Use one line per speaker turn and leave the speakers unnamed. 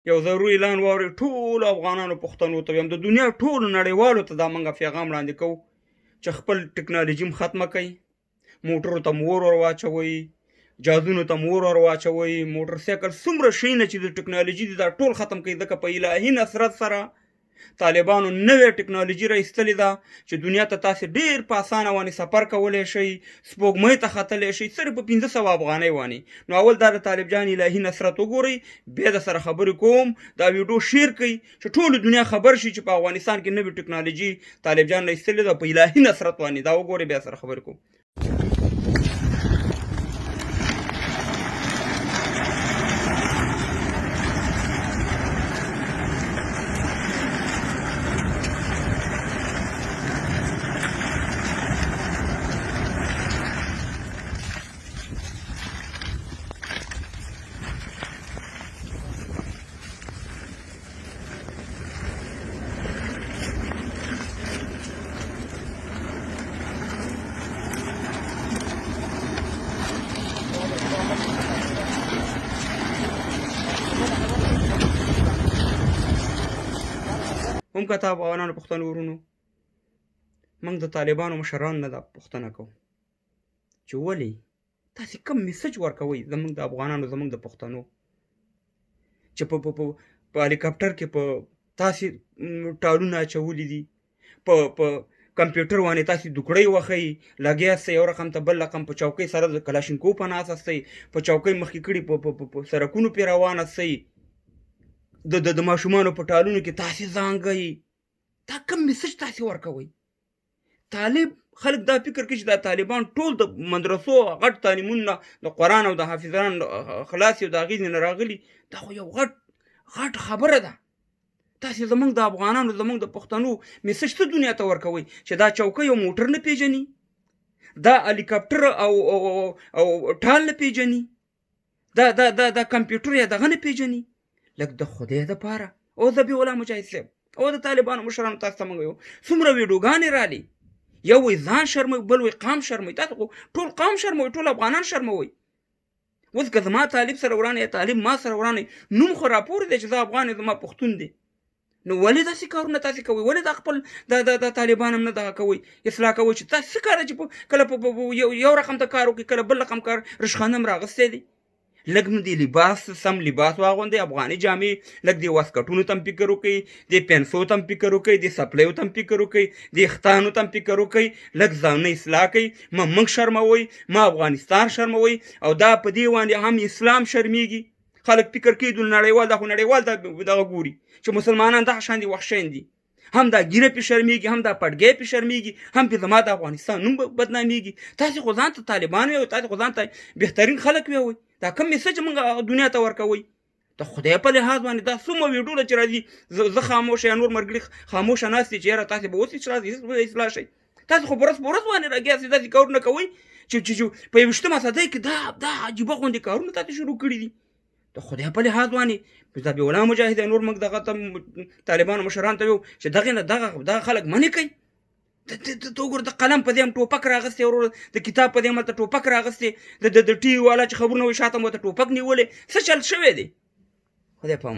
یو ضروري اعلان واورئ ټولو افغانانو پښتنو ته وایم، د دنیا ټولو نړیوالو ته دا موږ پیغام وړاندې کوو چې خپل ټکنالوژي هم ختمه کړئ، موټرو ته مو اور ور واچوئ، جازونو ته مو اور ور واچوئ، موټر سایکل څومره شیونه چې د ټکنالوژي دي دا ټول ختم کړئ، ځکه په الهي نصرت سره طالبانو نوې ټکنالوژي را ایستلې ده چې دنیا ته تاسې ډېر په اسانه باندې سفر کولی شئ، سپوږمۍ ته ختلی شئ صرف په 500 افغانۍ باندې. نو اول دا د طالب جان الهي نصرت وګورئ، بیا د سره خبرې کوم. دا ویډیو شیر کړئ چې ټوله دنیا خبر شي چې په افغانستان کې نوې ټکنالوژي طالب جان را ایستلې ده په الهي نصرت باندې. دا وګورئ بیا سره خبرې کوم. هم که تا افغانانو پښتنو ورونو، موږ د طالبانو مشران نه دا پوښتنه کوو چې ولې تاسې کوم میسج ورکوئ زموږ د افغانانو، زموږ د پښتنو، چې په په په هلیکاپټر کې په تاسې ټالونه اچولي دي، په په کمپیوټر باندې تاسې دوکړۍ وښئ، لګیا یاستئ یو رقم ته بل رقم، په چوکۍ سره د کلاشینکوف په ناست یاستئ، په چوکۍ مخکې کړي په په سرکونو پرې روان یاستئ، د د ماشومانو په ټالونو کې تاسې ځانګئ. دا کوم میسج تاسې ورکوئ؟ طالب خلک دا فکر کوي چې دا طالبان ټول د مدرسو غټ تعلیمونه د قرآن او د حافظان خلاص او د هغې نه راغلي. دا خو یو غټ غټ خبره ده. تاسې زمونږ د افغانانو، زمونږ د پښتنو میسج څه دنیا ته ورکوئ چې دا چوکۍ او موټر نه پیژني، دا هلیکاپټر او او او ټال نه پیژني، دا دا دا دا کمپیوټر یا دغه نه پیژني؟ لږ د خدای دپاره او ذبیح الله مجاهد صاحب او د طالبانو مشرانو تاسو ته موږ یو څومره ویډیوګانې رالي، یو وایي ځان شرموي، بل وایي قام شرموي. تاسو خو ټول قام شرموي، ټول افغانان شرموي. اوس که زما طالب سره ورانه یا طالب ما سره ورانه، نوم خو راپورې دی چې زه افغان یم، زما پښتون دی. نو ولې داسې کارونه تاسې کوئ؟ ولې دا خپل دا دا دا طالبان هم نه دغه کوئ، اصلاح کوئ چې تاسې څه کار چې کله په یو رقم ته کار وکړئ، کله بل رقم کار. رشخند هم راغستی دی، لږ نو دې لباس سم لباس واغوندئ، افغاني جامې، لږ دې واسکټونو ته هم فکر وکړئ، دې پنسو ته هم فکر وکړئ، دې څپلیو ته هم فکر وکړئ، دې ختانو ته هم فکر وکړئ، لږ ځانونه اصلاح کړئ. ما موږ شرموئ، ما افغانستان شرموئ، او دا په دې باندې هم اسلام شرمیږي. خلک فکر کوي د نړیوال، دا خو نړیوال دغه ګوري چې مسلمانان دغه شان دي، وحشیان دي. هم دا ږیره پې شرمیږي، هم دا پټګی پې شرمیږي، هم پې زما د افغانستان نوم بدنامیږي. تاسې خو ځان ته طالبان ویئ، تاسې خو ځان ته بهترین خلک ویئ. دا کوم میسج موږ دنیا ته ورکوئ؟ د خدای په لحاظ باندې دا څومره ویډیو چې راځي، زه خاموشه یا نور ملګري خاموشه ناست دي چې یاره تاسې به اوس اصلاح شئ. تاسې خو په ورځ په ورځ باندې راګیا سئ، داسې کارونه کوئ چې چې په 21مه صدۍ کې دا دا عجیبه غوندې کارونه تاسې شروع کړي دي. د خدای په لحاظ باندې ذبیح الله مجاهد نور موږ دغه ته طالبانو مشران ته ویو چې دغې نه دغه دغه خلک منې کوي. ته وګوره د قلم په دې هم ټوپک راغستی وروره، د کتاب په دې هم هلته ټوپک راغستی، د د ټي وي والا چې خبرونه وایي شاته هم ورته ټوپک نیولی. څه چل شوی دی؟ خدای په